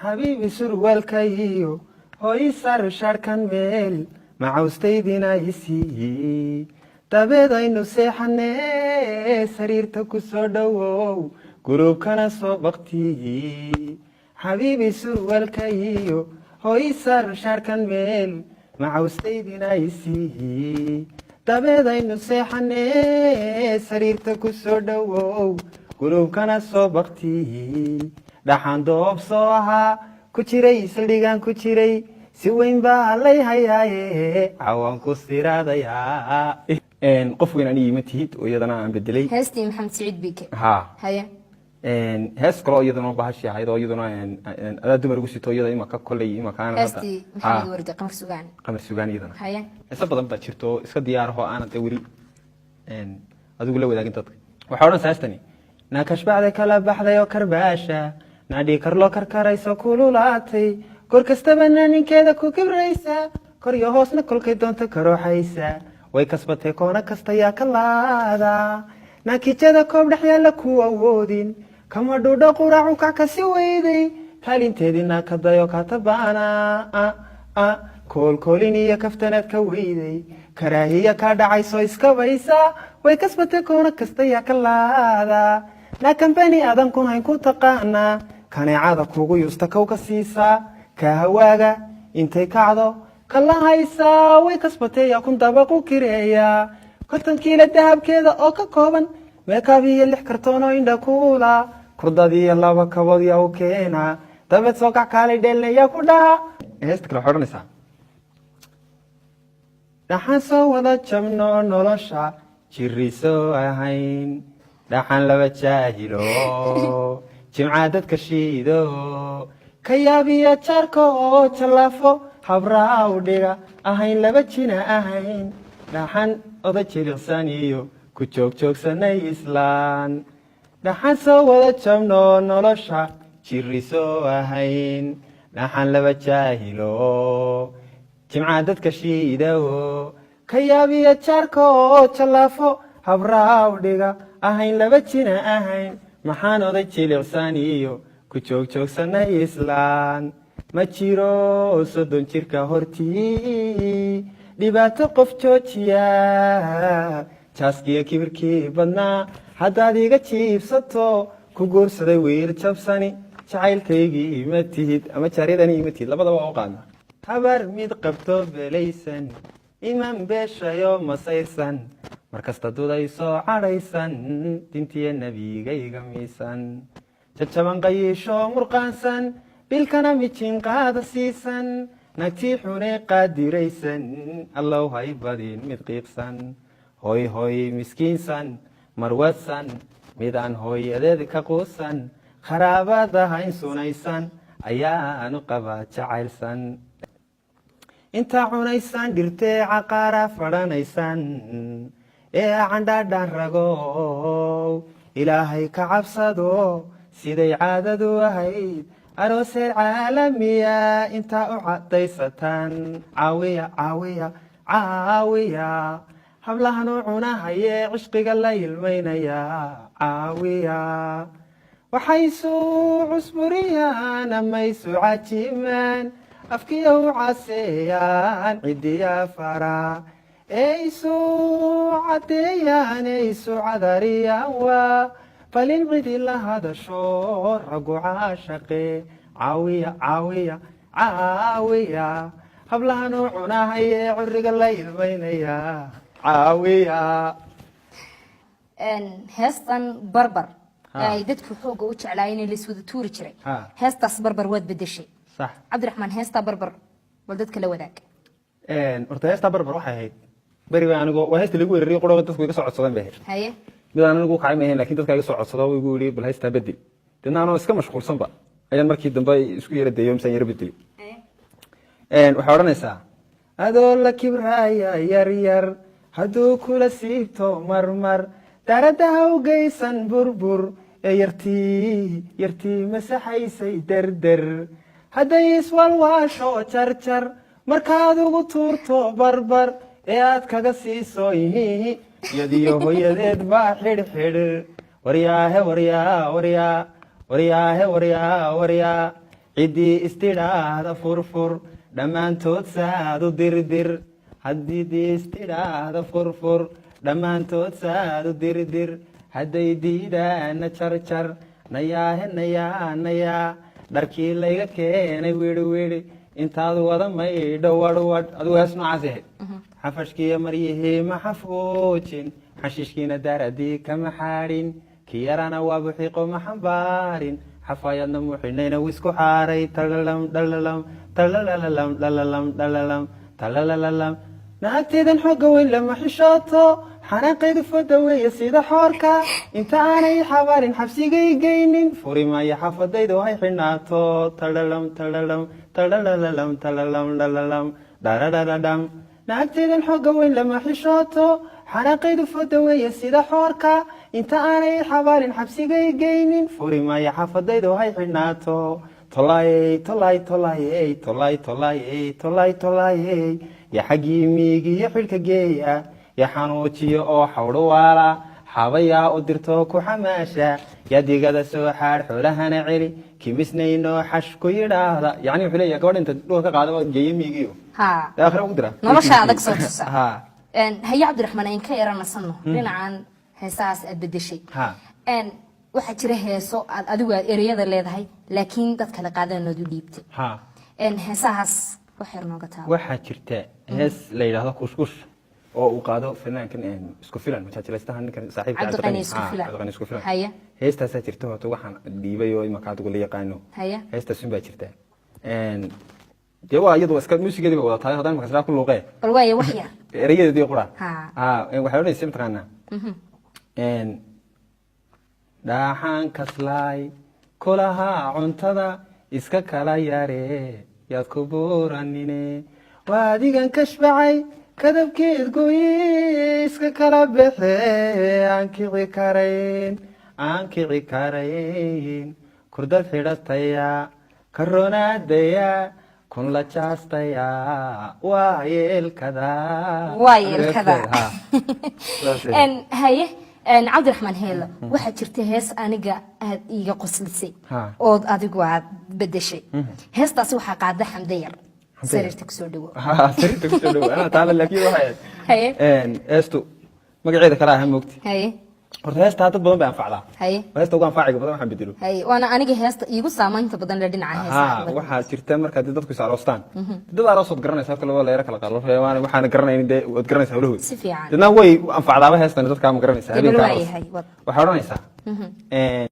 Xabiibi, surwaalkayo hooy sar shaarkan meel macawstaydina isii, dabeedaynu seexanee, sariirta ku soo dhowow, gurubkana soo baktiyi. Xabiibi, surwaalkayo hooy sar shaarkan meel macawstaydina isii, dabeedaynu seexanee, sariirta ku soo dhowow, gurubkana soo baktiyi. Dhaxaan doob soo ahaa ku jiray, saldhigaan ku jiray, si weyn baa lay hayaaye, cawaan ku siraadayaa. Qof weyn aniga ima tihid oo iyadana aan bedelay. Heestii Maxamed Siciid Bike. Ha. Haye. Hees kaloo iyaduna bahashi ahayd oo iyaduna adaa dumar ugu sito, iyada imaka koley imakaana. Heestii Maxamed Wardi, Qamar Sugaan. Qamar Sugaan iyadana. Haye. Heeso badan baa jirto oo iska diyaaraho, aanan dee weli adigu la wadaagin dadka. Waxaa odhanaysaa heestani: naakashbacday, kala baxday oo karbaasha, naadhii karloo karkarayso, kululaatay, kor kastaba ninkeeda ku kibraysa, kor iyo hoosna kolkay doonto karooxaysa, way kasbatay koona kasta yaa ka laada, naakijada koob dhex yaalla ku awoodin, kama dhudha quraacu kac kasi weyday, kaalinteedii naakadayo katabaana, koolkoolin iyo kaftanaad ka weyday, karaahiya kaa dhacayso iskabaysa, way kasbatay koona kasta yaa ka laada, naa kambani adan kun hayn ku taqaanaa, kaneecada kugu yuusta kow ka siisaa, kaa hawaaga intay kacdo kala haysaa, way kasbatay yaa kun dabaq u kireeya, 50 kiilo dahabkeeda oo ka kooban meekaab iyo 6 kartoon oo indha kuula, kurdadiiyo 2 kabood yaa u keena, dabeed soo kac kaalay dheelna yaa ku dhaha. Heesta kale waxay odhanaysaa: dhaxaan soo wada jabno, nolosha jiriso ahayn, dhaxan laba jaahilo, jimcaa dadka shiido, ka yaabiya jaarka oo jallaafo habraa u dhiga ahayn, laba jina ahayn, dhaxan oda jilicsan iyo ku joogjoogsanay islaan, dhaxan soo wada jabno, nolosha jiriso ahayn, dhaxan laba jaahilo, jimcaa dadka shiidawo, ka yaabiya jaarka oo jallaafo habraa u dhiga ahayn, laba jina ahayn, maxaan oday jilicsan iyo ku joogjoogsanay islaan, ma jiro 30 jirka hortii dhibaato qof joojiya, jaaskiyo kibirkii badnaa haddaad iga jiibsato, ku guursaday wiil jabsani, jacaylkaygii ima tihid ama jaaryadani ima tihid, labadaba waa u qaadna. Habar mid qabto belaysan, iman beeshayo masayrsan, markasta dudaysoo cadhaysan, dintiya nebigayga miisan, jajaban qayiisho murqaansan, bilkana mijin qaada siisan, nagtii xune qaadiraysan, allow hay badin mid qiiqsan, hoy hoy miskiinsan, marwadsan, midaan hooyadeed ka quusan, kharaabada hayn sunaysan, ayaanu qabaa jacaylsan. Intaa cunaysaan dhirtee caqaara fadhanaysaan ee candhaadhaan ragow, ilaahay ka cabsado, siday caadadu ahayd arooseer caalamiya intaa u cadaysataan, caawiya, caawiya, caawiya hablahan u cunahaye, cishqiga la ilmaynaya, caawiya. Waxay isu cusburiyaan ama isu cajimaan, afkiya u caseeyaan, cidiya fara ee isu caddeeyaan ee isu cadariyaan, waa falin cidi la hadasho raggu caashaqe. Caawiya, caawiya, caawiya hablahan u cunahaye, curiga la ilmaynaya, caawiya. Heestan Barbar ee ay dadku xoogga u jeclaayeen ee laiswada tuuri jiray, heestaas Barbar waad bedeshay. Sax. Cabdiraxmaan, heestaa Barbar bal dadka la wadaag. Horta heestaa Barbar waxay ahayd beri baa anigoo waa heesta lagu weerariyo quraba, dadku iga soo codsadeen bay ahayd. Mid aan anigu kacay ma ahayn, laakiin dadka iga soo codsado igu yidhi, "Bal heestaa bedel." Deedna anoo iska mashquulsanba ayaan markii dambe isku yara dayo misaan yara bedeli. Waxay odhanaysaa: adoo la kibraaya yar yar hadduu kula siibto, marmar daaraddaha u geysan burbur, ee yartii yartii masaxaysay derder, hadday iswalwaasho jarjar, markaad ugu tuurto barbar ee aad kaga siiso ihihi, yadiyo hooyadeed baa xidhxidh. Waryaahe, waryaa, waryaa, waryaahe, waryaa, waryaa. Ciddii istidhaahda furfur, dhammaantood saadu dirdir. Haddii istidhaahda furfur, dhammaantood saadu dirdir. Hadday diidaana jarjar, nayaahe nayaa nayaa. Dharkii layga keenay widhi widhi, intaad wada maydho wadhwadh. Adigu hees noocaas ahayd. Xafashkiiyo maryihii ma xafuujin, xashiishkiina daaradii kama xaadhin, ki yarana waa buxiiqo ma xambaarin, xafaayadna muu xidhnayna wisku xaaray. Talalam dhalalam talalalam dhalalam dhalalam talalalam. Naagteedan xooga weyn lama xishooto, xanaaqeedu foda weeye sida xoorka. Inta aanay xabaarin xabsigay geynin, furi maayo xaafadaydu hay xidhnaato. Talalam talalam talalalam talalam dhalalam dharadharadham. Naagteedan xooga weyn lama xishooto, xanaaqeedu foda weeye sida xoorka. Inta aanay xabaarin xabsigay geynin, furi maayo xaafadaydu hay xidhnaato. Tolaayey tolaay tolaayey tolaay tolaayey tolaay tolaayey. Ya xaggii miigiyo xidhka geeya, ya xanuujiyo oo xawdho waala, xabayaa u dirto ku xamaasha, ya digada soo xaadh xoolahana celi, kimisnaynoo xash ku yidhaahda. Yacni wuxuu leeyahay gabadha inta dhulka ka qaada geeye miigiyo dee aakhira ugu dira. Nolosha adag soo tusa. Haye Cabdiraxmaan, ayn ka yaranasano dhinacan heesahaas aad bedeshay. Waxaa jira heeso aad adigu aad ereyada leedahay, laakiin dad kale qaadanood u dhiibtay. Heesahaas wax yar nooga taabo. Waxaa jirta hees la yidhaahdo Kushkush oo uu qaado fanaankan Isku Filan, majaajilaystaha ninkan saaxiibka. Cabdiqani Isku Filan. Cabdiqani Isku Filan. Heestaasaa jirta horta, waxaan dhiibay oo imaka adigu la yaqaano. Heestaas un baa jirta. Dee waa iyadu iska muusigeedii bay wadataa, haddaan imaka sidaa ku luuqee. Bal waaya, wax yar. Erayadeedii qura. Waxay odhanaysa, mataqaanaa, dhaaxaan kaslaay kulahaa cuntada iska kala yare, yaad ku buuranine, waa adigan kashbacay kadabkeed goye, iska kala baxe, aan kici karayn, aan kici karayn, kurdad xidhataya, karonaadaya, kun la jaastaya, waa yeelkada. Waa yeelkada. Haye Cabdiraxmaan Heelo, waxaa jirta hees aniga aad iiga qoslisay ood adigu aad bedeshay. Heestaasi waxaa qaada Xamde Yar. Sariirta kusoo dhawo. Sariirta kusoo dhawo anaa taala, laakiin waxay heestu magaceeda kale aha moogti. Horta heestaa dad badan bay anfacdaa. Waa heesta ugu anfaaciga badan waxaan bedelo. Haye, waana aniga heesta iigu saamaynta badan le dhinaca heesaha. Waxaa jirta markaa dee dadku is aroostaan, dad aroosood garanaysa habka laba leero kala qaado, waxaana garanaynin dee waad garanaysaa howlahooda. Si fiican. Dadna way anfacdaaba heestan dadkaa, ma garanaysaa, Dee bal habeenka aroos. Waayahay, wad. Waxay odhanaysaa